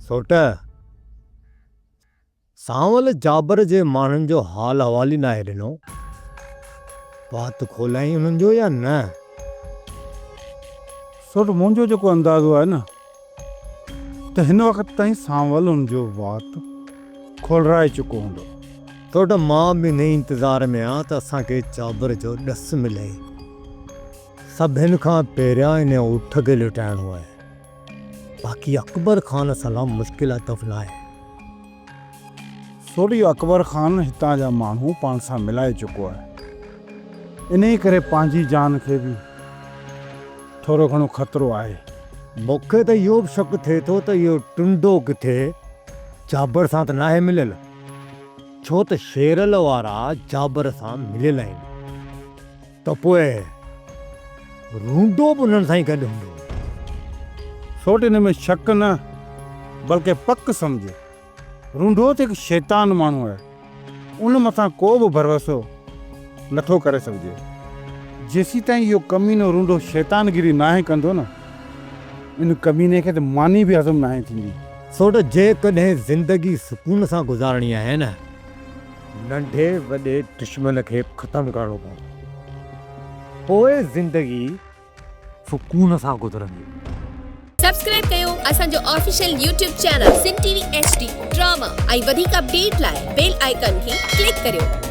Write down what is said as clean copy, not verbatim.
سوٽ، سانول جابر جي ماڻهن جو حال احوال ئي ناهي ڏنو. وات کوليائين انهن جو يا نه؟ سوٽ، منهنجو جيڪو اندازو آهي نه ته هن وقت تائين سانول ان جو وات کولرائي چڪو هوندو. سوٽ، مان به انهي انتظار ۾ آهيان ته اسان کي جابر جو ڏس ملي. سڀن کان پهريان انهي اٺ کي لٽائڻو آهي. باقي اڪبر خان سان لا مشڪل هدف ناهي. سوڍي اڪبر خان هتان جا ماڻهو پاڻ سان ملائي چڪو آهي. انهيء ڪري پنهنجي جان کي به ٿورو گهڻو خطرو آهي. مون کي ته اهو به شڪ ٿئي ٿو ته اهو ٽنڊو ڪٿي جابر سان ته ناهي مليل. ڇو ته شيرل وارا جابر سان مليل آهن. ته پوء رونڊو به انهن سان ئي گڏ هوندو. سوٽ ان ۾ شڪ نه بلڪه پڪ سمجهه. رونڊو ته هڪ شيطان ماڻهو آهي. ان مٿان ڪو به ڀروسو نه ٿو ڪري سگهجي. جيسيتائين اهو ڪمينو رونڊو شيطانگيري ناهي ڪندو نه ان ڪميني کي ته ماني به هضم ناهي ٿيندي. سوٽ جيڪڏهن زندگي سڪون سان گذارڻي آهي نه ننڍي وڏي دشمن کي ختم ڪرڻو پوندو پوء زندگي سڪون سان گذرندي. سبسڪرائب ڪيو اسان جو official YouTube channel Sindh T V H D drama ۽ وڌيڪ اپڊيٽ لاء بيل آئيڪان کي ڪلڪ ڪريو.